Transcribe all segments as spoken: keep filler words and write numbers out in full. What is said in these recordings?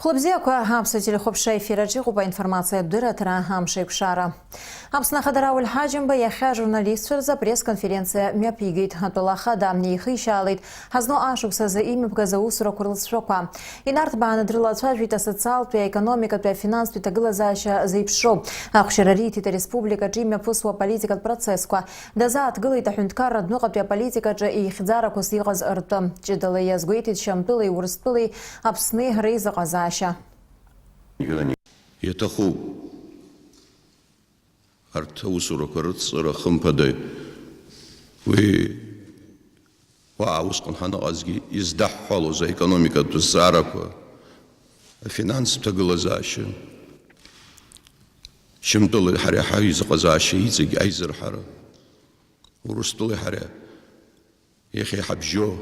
Хәлыбзиақәа, аԥсуа телехәаԥшра ефир аҿы иҟоуп аинформациатә дырраҭара Амш еиқәшара. Аԥсны Ахада Рауль Ҳаџьымба иахьа ажурналистцәа рзы апресс-конференциа мҩаԥигеит. Атәыла ахада ихишьаалеит ҳазну ашықәс азы имҩаԥгаз аусурақәа рлҵшәақәа. Инарҭбааны дрылацәажәеит асоциалтәи, аекономикатәи, афинанстәи ҭагылазаашьа зеиԥшроу. Ахәшьара риҭеит ареспубликаҿы имҩаԥысуа аполитикатә процессқәа. Дазааҭгылеит аҳәынҭқарра адәныҟатәи аполитикаҿы ихьӡарақәас иҟаз ртәы. Ҷыдала иазгәеиҭеит Шьамтәылеи Урыстәылеи Аԥсни реизыҟазаашьа. Иаҭахуп арҭ аусурақәа рыцҵара, хымԥада, уи уа усҟан ҳаныҟазгьы издаҳҳәалоз аекономикатә зҵаарақәа, афинанстә ҭагылазаашьа, Шьамтәылеи ҳареи ҳаизыҟазаашьа иҵегь аизырҳара, Урыстәылеи ҳареи иахьа иҳабжьоу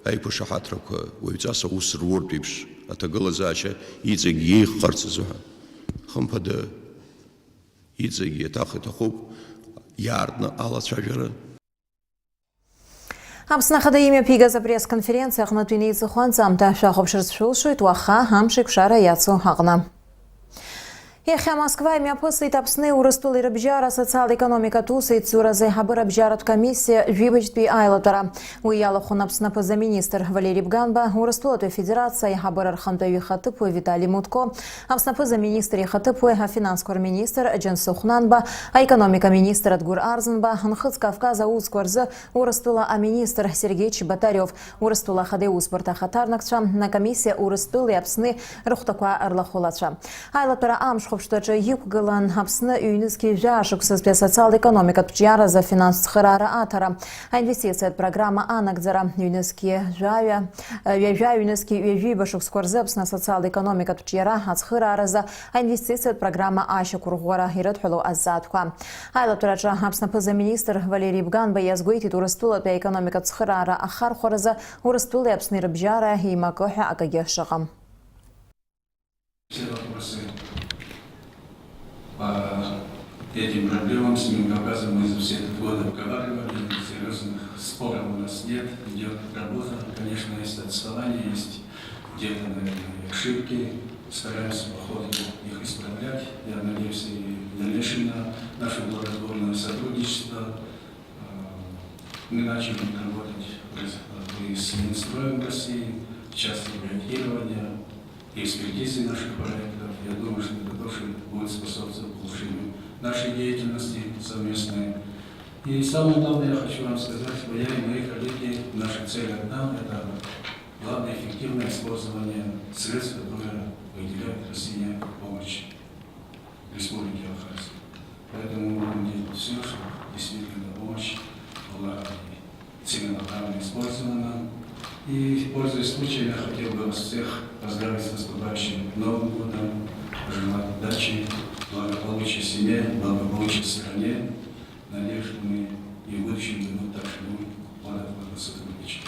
аиқәышаҳаҭрақәа уаҩҵас аус руртә еиԥш, аҭагылазаашьа иҵегь иеиӷьхарц азыҳәан, хымԥада, иҵегь иаҭах-, иаҭахуп иаартны алацәажәара. Аԥсны Ахада имҩаԥигаз апресс-конференциа аҟнытә инеиҵыху анҵамҭа шәахәаԥшырц шәылшоит уаха Амш еиқәшара иацу аҟны. Иахьа Москва имҩаԥысит Аԥсни Урыстәылеи рыбжьара асоциал-економикатә усеицуразы аиҳабыра абжьаратә комиссиа жәибжьтәи аилатәара. Уи иалахәын Аԥсны аԥыза-министр Валери Бганба, Урыстәылатәи Афедерациа аиҳабыра рхантәаҩы ихаҭыԥуаҩ Витали Мутко, Аԥсны аԥыза-министр ихаҭыԥуаҩ, афинансқәа рминистр Џьансыхә Нанба, аекономика министр Адгәыр Арзанба, Нхыҵ Кавказ аусқәа рзы Урыстәыла аминистр Сергеи Чеботарев, Урыстәыла Ахада иусбарҭа ахаҭарнакцәа, акомиссиа Урыстәылеи Аԥсни рыхәҭақәа рлахәылацәа. Аилатәара амш хәаԥштәаҿы иқәгылан Аԥсны ҩнызқьи жәаа шықәсазтәи асоциал-економикатә ҿиаразы афинанстә цхыраара аҭара, аинвестициатә программа анагӡара, ҩнызқьи жәаҩа, ҩажәа ҩнызқьи ҩажәиба шықәсқәа рзы Аԥсны асоциал-економикатә ҿиара ацхырааразы аинвестициатә программа ашьақәырӷәӷәара ирыдҳәалоу азҵаатәқәа. Аилатәараҿы Аԥсны аԥыза-министр Валери Бганба иазгәеиҭеит Урыстәылатәи аекономикатә цхыраара ахархәаразы Урыстәылеи Аԥсни рыбжьара еимакы ҳәа акагьы шыҟам. Все вопросы по этим проблемам Синего Кавказа мы за все этот год обговаривали, серьёзных споров у нас нет, идёт работа. Конечно, есть отставание, есть где-то, наверное, ошибки. Стараемся по ходу их исправлять. Я надеюсь и в дальнейшем на наше благотворное сотрудничество. Э, мы начали работать в раз-, и с Минстроем России в части проектирования, экспертизы наших проектов. Я думаю, что это тоже будет способствовать улучшению нашей деятельности совместной. И самое главное, я хочу вам сказать, что я и мои коллеги, наша цель одна, это главное эффективное использование средств, которые выделяет Россия в помощь Республики Абхазия. Поэтому мы будем делать всё, чтобы действительно помощь была целенаправленно использована. И, пользуясь случаем, я хотел бы вас всех поздравить с наступающим Новым годом, пожелать удачи, благополучия семье, благополучия стране. Надеюсь, что мы и в будущем году также будем плодотворно сотрудничать.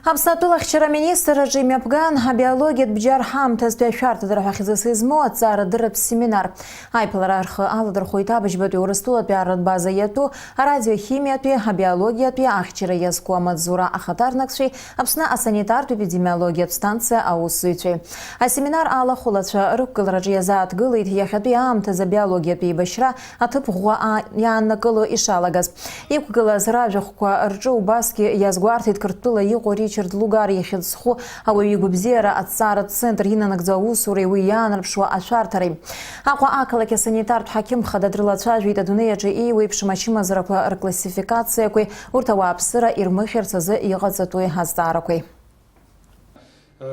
Аԥсны атәыла ахьчара аминистрраҿы имҩаԥган абиологиатә бџьар ҳаамҭазтәи ашәарҭадара ҳәа хьӡыс измоу аҭҵаарадырратә семинар. Аиԥылара рхы аладырхәеит абыжьбатәи Урыстәылатәи арратә база иатәу арадиохимиатәи, абиологиатәи ахьчара иазку амаҵзура ахаҭарнакцәеи Аԥсны асанитартә-епидемиологиатә станциа аусзуҩцәеи. Асеминар алахәылацәа рықәгылараҿы иазааҭгылеит иахьатәи аамҭазы абиологиатә еибашьра аҭыԥ ӷәӷәа а-, иааннакыло ишалагаз. Иқәгылаз ражәахәқәа рҿы убасгьы иазгәарҭеит Қырҭтәыла иҟоу Ричард Лугар ихьӡ зху ауаҩы игәабзиара аҭҵааратә центр инанагӡо аусуреи уи иаанарԥшуа ашәарҭареи. Аҟәа ақалақь асанитартә ҳақьым хада дрылацәажәеит адунеи аҿы еиуеиԥшым ачымазарақәа рклассификациақәеи урҭ ауааԥсыра ирмыхьырц азы иҟаҵатәуи азҵаарақәеи.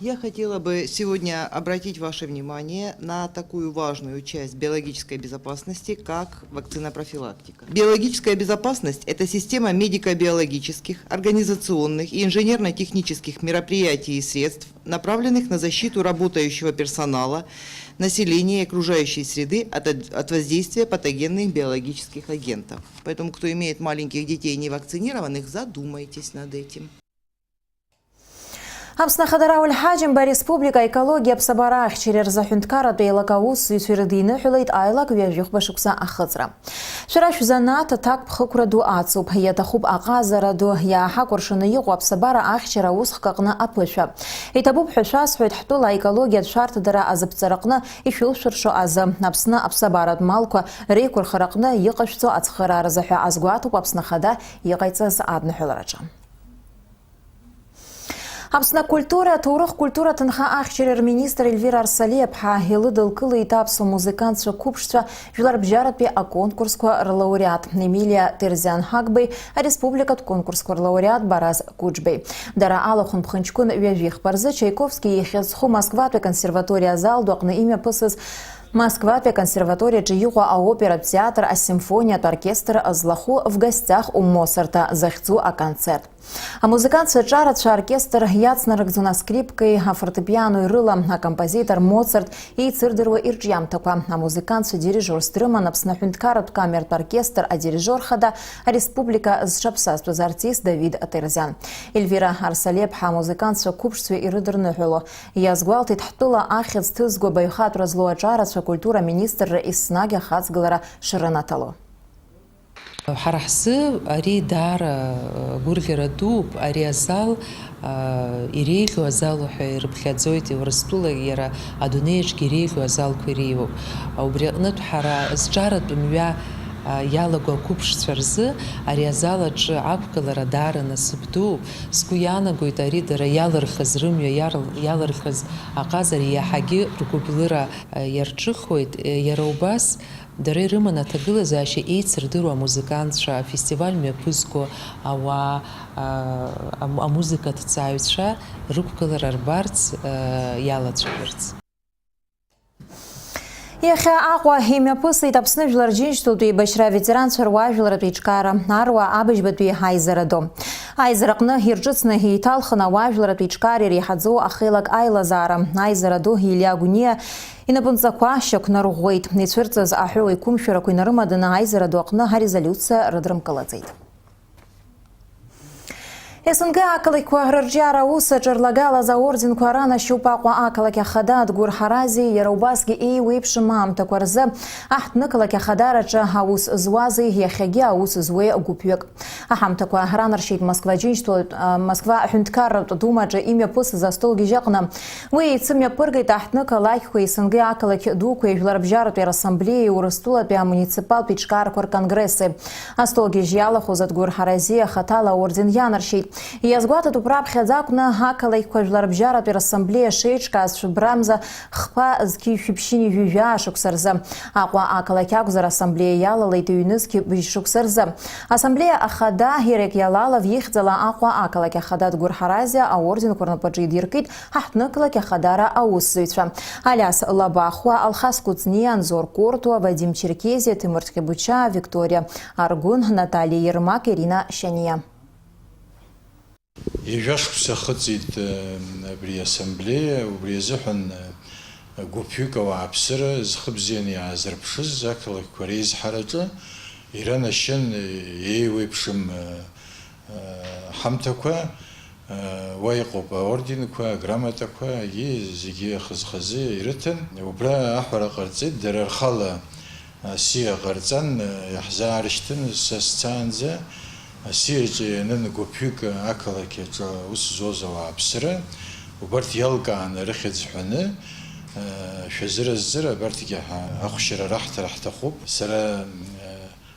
Я хотела бы сегодня обратить ваше внимание на такую важную часть биологической безопасности, как вакцинопрофилактика. Биологическая безопасность — это система медико-биологических, организационных и инженерно-технических мероприятий и средств, направленных на защиту работающего персонала, населения и окружающей среды от, от воздействия патогенных биологических агентов. Поэтому, кто имеет маленьких детей невакцинированных, задумайтесь над этим. Аԥсны Ахада Рауль Ҳаџьымба ареспублика аекологиа аԥсабара ахьчареи рзы аҳәынҭқарратә еилак аусзуҩцәа ирыдиныҳәалеит аилак ҩажәихәба шықәса ахыҵра. Шәара шәзанааҭ аҭак ԥхықәра ду ацуп, иаҭахуп аҟазара ду, иааҳакәыршаны иҟоу аԥсабара ахьчара аусхк аҟны аԥышәа. Иҭабуп ҳәа шәасҳәоит ҳтәыла аекологиатә шәарҭадара азыԥҵараҟны ишәылшәыршо азы, Аԥсны аԥсабаратә малқәа реиқәырхараҟны иҟашәҵо ацхырааразы ҳәа азгәаҭоуп Аԥсны Ахада иҟаиҵаз адныҳәалараҿы. Аԥсны акультура, аҭоурых-культура ҭынха ахьчара рминистр Ельвира Арсалиаԥҳа илыдылкылеит аԥсуа музыкантцәа қәыԥшцәа жәларбжьаратәи аконкурсқәа рлауреат Емилиа Терзиан Ҳагбеи ареспубликатә конкурсқәа рлауреат Бараз Кәыџбеи. Дара алахәын ԥхынҷкәын ҩажәихԥа рзы Чайковски ихьӡ зху Москватәи аконсерваториа азал ду аҟны имҩаԥысыз Москватәи аконсерваториаҿы иҟоу аоператә театр асимфониатә оркестр злахәу «В гостях у Моцарта» захьӡу аконцерт. Амузыкантцәа ҿарацәа аоркестр иацнарыгӡон аскрипкеи афортепианои рыла, акомпозитор Моцарт еицырдыруа ирҿиамҭақәа. Амузыкантцәа дирижиорс дрыман Аԥсны аҳәынҭқарратә камертә оркестр адирижиор хада, ареспублика зҽаԥсазтәыз артист Давид Терзиан. Ельвира Арсалиаԥҳа амузыкантцәа қәыԥшцәа ирыдырныҳәало иазгәалҭеит ҳтәыла ахьӡ ҭызго абаҩхатәра злоу аҿарацәа акультура аминистрра еснагь ахаҵгылара шрынаҭало. Ҳара ҳзы ари даара гәырӷьара дууп, ари азал, а, иреиӷьу азал ҳәа ирыԥхьаӡоит, Урыстәыла иара адунеиаҿгьы иреиӷьу азалқәа иреиуоуп. Убри аҟнытә ҳара зҿаратә мҩа, а, иалаго ақәыԥшцәа рзы ари азал аҿы ақәгылара даара насыԥ дууп. Сгәы иаанагоит, ари дара иалырхыз, рымҩа иар-, иалырхыз аҟазара иаҳагьы ргәыблыра, а, иарҿыхоит, иара убас Дара ирыман аҭагылазаашьа еицырдыруа амузыкантцәа, афестиваль мҩаԥызго ауаа, а, ам-, амузыкаҭҵааҩцәа рықәгылара рбарц, а, иалацәажәарц. Иахьа Аҟәа имҩаԥысит Аԥсны Жәлар Џьынџьтәылатә еибашьра аветеранцәа руаажәларатә еиҿкаара, аруаа абыжьбатәи аизара ду. Аизараҟны ирҿыцны еиҭалхын ауаажәларатә еиҿкаара иреиҳаӡоу ахеилак аилазаара. Аизара ду Илиа Гәниа Инапынҵақәа шьақәнарӷәӷәеит. Ицәырҵыз аҳәоу еиқәымшәарақәа инарымаданы аизара ду аҟны арезолиуциа рыдрымкылаӡеит. С Н Г ақалақьқәа рырҿиара аус аҿы рлагалаз аорденқәа ранашьоуп Аҟәа ақалақь ахада Адгәыр Ҳарази, иара убасгьы еиуеиԥшым аамҭақәа рзы аҳҭнықалақь ахадараҿы аус зуази иахьагьы аус зуеи гәыԥҩык. Аҳамҭақәа ранаршьеит Москва Џьынџьтәылатә, а, Москва аҳәынҭқарратә думаҿы имҩаԥысыз астолгьежь аҟны. Уи еицымҩаԥыргеит аҳҭнықалақьқәеи С Н Г ақалақь дуқәеи Жәларбжьаратәи Рассамблеиеи Урыстәылатәи амуниципалтә еиҿкаарақәа рконгресси. Астолгьежь иалахәыз Адгәыр Ҳаразиа хаҭала аорден ианаршьеит. Иазгәаҭатәуп, раԥхьаӡа акәны ақалақьқәа Жәларбжьаратәи Рассамблеиа шеиҿкааз шәыбрамза хԥа зқьи шәиԥшьыни жәаҩа шықәса рзы. Аҟәа ақалақь акәзар, ассамблеиа иалалеит ҩнызқьи быжь шықәса рзы. Ассамблеиа ахада Ирек Иалалов ихьӡала Аҟәа ақалақь ахада Адгәыр Ҳаразиа аорденқәа рнапаҿы идиркит ҳаҳҭнықалақь ахадара аусзуҩцәа Алиас Лабахәуа, Алхас Кәыҵниа, Анзор Кортуа, Вадим Черкезиа, Ҭемыр Ҭҟьабучаа, Викториа Аргәын, Наталиа Ермак, Ирина Шьаниа. Ҩажәа шықәса ахыҵит, э, абри ассамблеиа, убри азыҳәан, э, гәыԥҩык ауааԥсыра зхы бзианы иаазырԥшыз ақалақьқәа реизҳараҿы иранашьан, э, еиуеиԥшым, э, э, ҳамҭақәа, э, уа иҟоуп аорденқәа, аграмотақәа, егьи зегьы хаз-хазы ирыҭан. Убра аҳәара ҟарҵеит, дара рхала Асиа ҟарҵан, иаҳзаарышьҭын, са сцаанӡа асиаҿы ианын гәыԥҩык ақалақь аҿы аус зуаз ауааԥсыра, убарҭ иалкааны рыхьӡ ҳәаны, шәазыразҵар, абарҭгьы ҳа-, ахәшьара раҳҭар ҳҭахуп. Сара,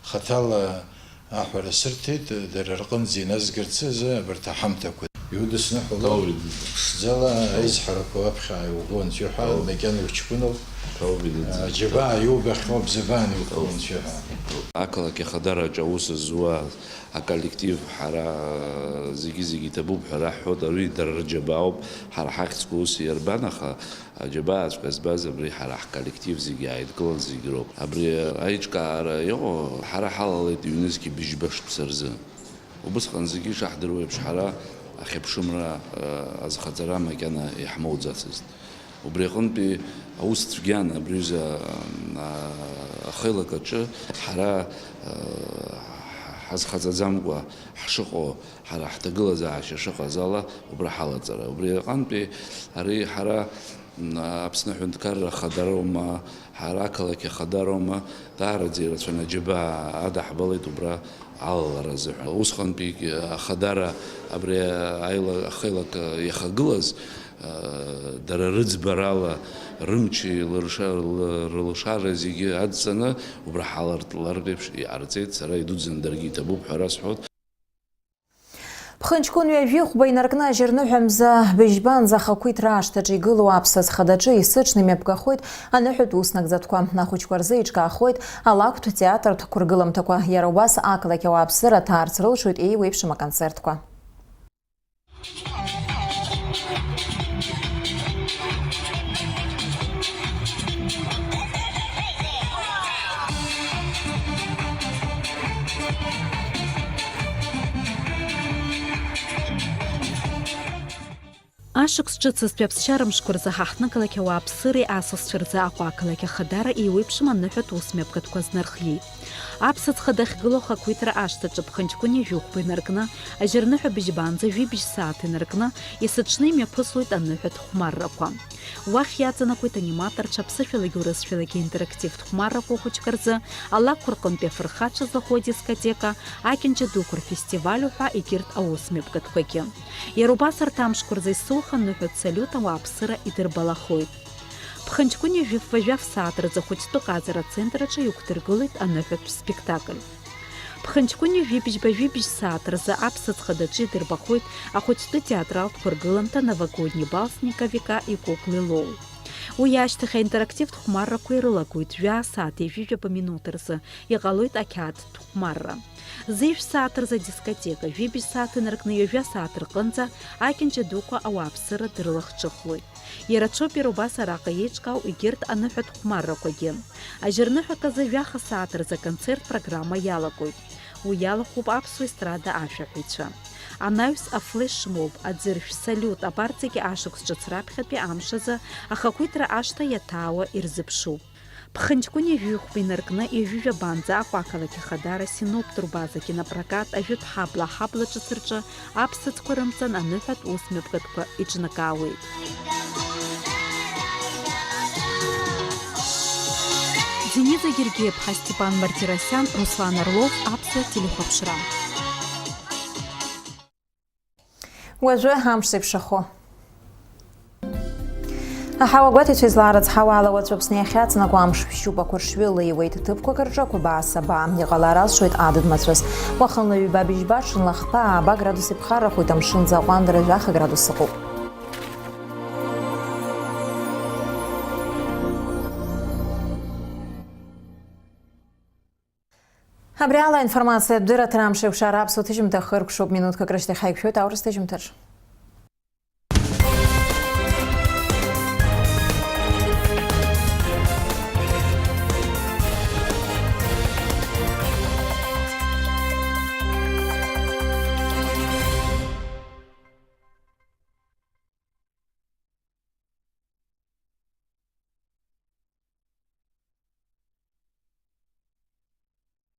хаҭала аҳәара сырҭеит, дара рҟынӡа иназгарц азы абарҭ аҳамҭақәа. Иудысныҳәалоит. Ҭоурыхтә. Ԥшӡала аизҳарақәа аԥхьа ааиугон, шәаҳәа, Ҭоу-, макьана уҷкәыноуп. Ҭоурыхтә. Аџьабаа иубахьоу абзабаан иуԥылон, Ҭоу-, шәаҳәа. Ақалақь ахадараҿы аус зуа аколлектив ҳара зегьы-зегьы иҭабуп ҳәа раҳҳәоит, ари дара рџьабаауп, ҳара ҳахьӡқәа ус иарбан, аха Аџьабааҵәҟьа збаз абри ҳара ҳколлектив зегьы ааидкылан зегь роуп. Абри аиҿкаара иҟоу ҳара ҳалалеит ҩнызқьи быжьба шықәса рзы. Убысҟан зегьы ишаҳдыруа еиԥш ҳара ахьыԥшымра, э, азхаҵара макьана иаҳмоуӡацызт. Убри аҟынтәи аус цәгьан абри аҩыза, э, ахеилак аҿы ҳара, э, Ҳазхаҵаӡамкәа ҳшыҟоу, ҳара ҳҭагылазаашьа шыҟаз ала, убра ҳалаҵара. Убри аҟынтәи ари ҳара, м, Аԥсны Аҳәынҭқарра Ахадароума, ҳара ақалақь Ахадароума, даараӡа ирацәаны аџьабаа адаҳбалеит убра алалара азыҳәан. Усҟантәи ахадара абри аила-, ахеилак иахагылаз, дара рыӡбарала, рымчи лырша-, рылшара зегьы адҵаны, убра ҳалартлартә еиԥш иҟарҵеит, сара идуӡӡаны даргьы иҭабуп ҳәа расҳәоит. Ԥхынҷкәын ҩажәи хәба инаркны ажьырныҳәа мза быжьбанӡа ахақәиҭра ашҭаҿы игылоу аԥсаӡ хадаҿы есыҽны имҩаԥгахоит аныҳәатә ус нагӡатәқәа. Ахәыҷқәа рзы еиҿкаахоит алакәтә театртә қәыргыламҭақәа, иара убас ақалақь ауааԥсыра ҭаарц рылшоит еиуеиԥшым аконцертқәа. Ашықәс ҿыцызтәи аԥсшьара мшқәа рзы ҳаҳҭнықалақь ауааԥсыреи асасцәа рзы Аҟәа ақалақь Ахадара еиуеиԥшым аныҳәатә ус мҩаԥгатәқәа знархиеит. Аԥсаӡ хада ахьгылоу ахақәиҭра ашҭаҿы Ԥхынҷкәын ҩажәи хәба инаркны, ажьырныҳәа быжьбанӡа жәибжь сааҭ инаркны, есыҽны имҩаԥыслоит аныҳәатә хәмаррақәа. Уахь иаҵанакуеит аниматорцәа аԥсышәалагьы урысшәалагьы интерактивтә хәмаррақәа ахәыҷқәа рзы, алакәқәа рҟынтәи афырхацәа злахәу адискотека, акьанџьа дуқәа рфестиваль уҳәа егьырҭ аус мҩаԥгатәқәагьы. Иара убас арҭ амшқәа рзы исылхын аныҳәатә салиут ауааԥсыра идырбалахоит. Ԥхынҷкәын ҩажәи фба жәаф сааҭ рзы ахәыҷтәы ҟазара ацентр аҿы иқәдыргылоит аныҳәатә спектакль. Ԥхынҷкәын ҩажәи быжьба жәибжь сааҭ рзы аԥсаӡ хадаҿы идырбахоит ахәыҷтәы театралтә қәыргыламҭа Новогодний бал Снеговика и куклы Лол. Уи ашьҭахь аинтерактивтә хәмаррақәа ирылагоит жәа-сааҭи ҩажәижәаба минуҭ рзы, иҟалоит ақьаад хәмарра. Зежә сааҭ рзы адискотека, жәибжь сааҭ инаркны ҩажәа сааҭ рҟынӡа акьанџьа дуқәа ауааԥсыра дрылахҿыхлоит. Иара аҽоуп иара убас араҟа еиҿкаау егьырҭ аныҳәатә хәмаррақәагьы. Ажьырныҳәак азы жәаха сааҭ рзы аконцерт программа иалагоит. Уи иалахәуп аԥсуа естрада ашәаҳәаҩцәа. Анаҩс афлешмоб, аӡыршә, салиут, абарҭ зегьы ашықәс ҿыц раԥхьатәи амш азы ахақәиҭра ашҭа иаҭаауа ирзыԥшуп. Ԥхынҷкәын ҩажәи хәба инаркны ҩажәи жәабанӡа Аҟәа ақалақь Ахадара Синоптә рбаза кинопрокат ажәытә ҳабла аҳабла ҿыц рҿы аԥсаӡқәа рымҵан аныҳәатә ус мҩаԥгатәқәа иҿнакаауеит. Дениза Гергиеԥҳа, Степан Мартиросиан, Руслан Орлов, Аԥсуа телехәаԥшра. Уажәы амш зеиԥшрахо. Аҳауагәаҭаҩцәа излаарыцҳауа ала, уаҵәы Аԥсны иахьаҵанакуа амш шәшьуп, ақәыршҩы леиуеит, ҭыԥқәак рҿы ақәабаа сабаа, иҟалар алшоит адыд мацәыс. Уахынла ҩба быжьба, ҽынла хԥа, ааба градус иԥхаррахоит, амшын аӡы аҟәандара жәаха градус ыҟоуп. Абри ала аинформациатә дырраҭара амш еиқәшара аԥсуа ҭыжьымҭа хыркәшоуп, минуҭқәак рышьҭахь ҳаиқәшәоит аурыс ҭыжьымҭаҿ.